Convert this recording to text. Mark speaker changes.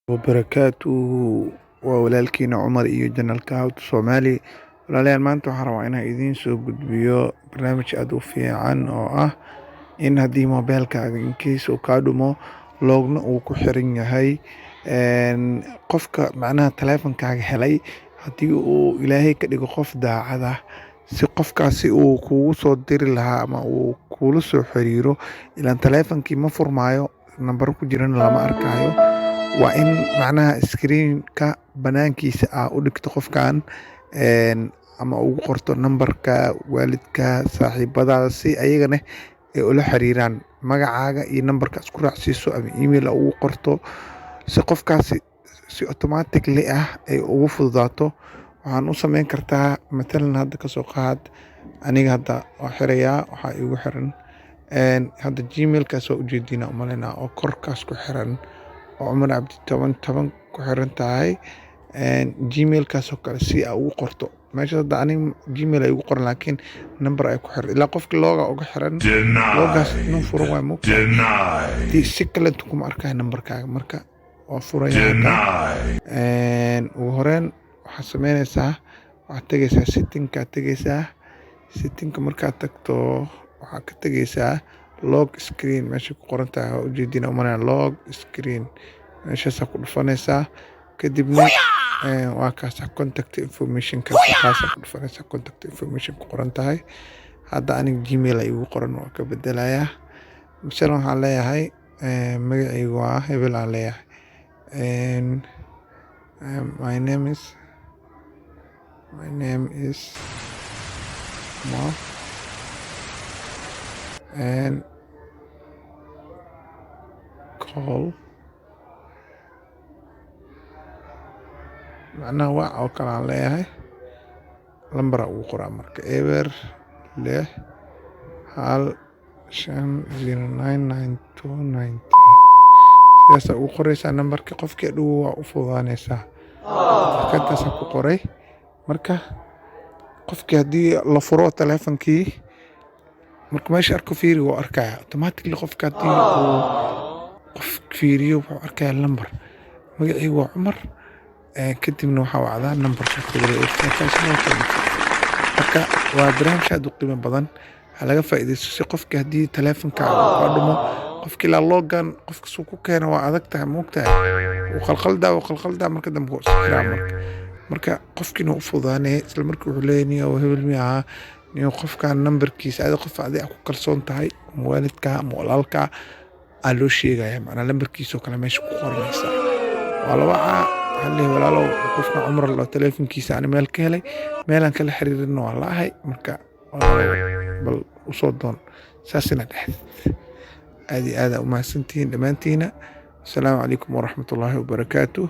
Speaker 1: Wabarakaatuh. Waa walaalkiina Cumar iyo channelka How to Somali. Walaalayaal, maanta waxaan rabaa inaan idiin soo gudbiyo barnaamij aad u fiican oo ah in haddii mobilkaaga in case uu kaa dhumo, lockna uu ku xiran yahay, qofka macnaha taleefankaaga helay, haddii uu Ilaahay ka dhigo qof daacad ah, si qofkaasi uu kugu soo diri lahaa ama uu kuula soo xiriiro, ilaan taleefankii ma furmaayo, nambaro ku jirana lama arkaayo. Waa in macnaha screen-ka banaankiisa aa u dhigto qofkan ama ugu qorto nambarka waalidka, saaxiibadaada, si ayagana ay ula xiriiraan. Magacaaga iyo nambarka isku raacsiiso ama email ugu qorto, si qofkaasi si automatically ah ay ugu fududaato. Waxaan u sameyn kartaa, matalan, hadda kasoo qaad aniga hadda waa xirayaa. Waxaa igu xiran hadda Gmailkaas, waa ujeediina umaleynaa, oo korkaas ku xiran oo Cumar Cabdi 10 10 ku xiran tahay. Gmailkaas oo kale si aa ugu qorto meesha. Hadda aniga Gmail ay ugu qoran, laakiin number ay ku xiran ilaa qofka lockga uga xiran, lockgaas inuu furo waay moogtahay. Hadii si kale kuma arkayo nambarkaaga. Marka waa furaya hadda. Ugu horeyn waxaad sameyneysaa, waxaad tegeysaa settingkaa tegeysaa. Settingka markaad tagto, waxaad ka tegeysaa lock screen meesha ku qoran tahay. Waa ujeediina umaleynaa. Lock screen meeshaasaa ku dhufaneysaa. Kadibna waa kaasa contact information kaasaa ku dhufaneysaa, contact information ku qoran tahay. Hadda aniga Gmail ay igu qoran, waa ka bedelayaa. Masalan, waxaan leeyahay magacaygu waa hebel aan leeyahay. My name is Mo and call, macnaha wac oo kale aan leeyahay. Lambar ugu qoraa marka, 0615 0992 19. Sidaasaa ugu qoreysaa nambarka. Qofkii dhow waa u fududaaneysaa. Intaasaan ku qoray. Marka qofkii haddii la furo taleefankii, marka meesha arko, fiiri, wuu arkaya automatically. Qofka haddii uu qof fiiriyo, wuxuu arkayaa lambar, magacaygu waa Cumar, kadibna waxaa wacdaa nambarka. Marka waa barnaamij aad u qiimo badan, ha laga faa'iidaysto, si qofki haddii taleefankaaga uu kaa dhumo, qofki ilaa lockgan qofka suu ku keeno waa adag tahay, moogtahay. Wuu qalqaldaa, wuu qalqaldaa, marka dambe wuu isxiraa. Marka qofkiina u fududaanaya isla markii. Wuxuu leeyahay, niyow, hebel mi ahaa niyow qofkan nambarkiisa? Adi qof adi ku kalsoon tahay, ama waalidka ama walaalka aa loo sheegaya, macnaa lambarkiisoo kale meesha ku qoranaysaa. Waa la wacaa, waxaa leeyahay, walaalow, qofkan Cumar loo taleefankiisa ani meel ka helay, meelaan kala xiriirina waa la ahay. Marka walaalow, bal usoo doon. Saas inaad dhexdid. Aad iyo aad aa u mahadsantihiin dhammaantiina. Asalaamu calaykum waraxmatullaahi wabarakaatuh.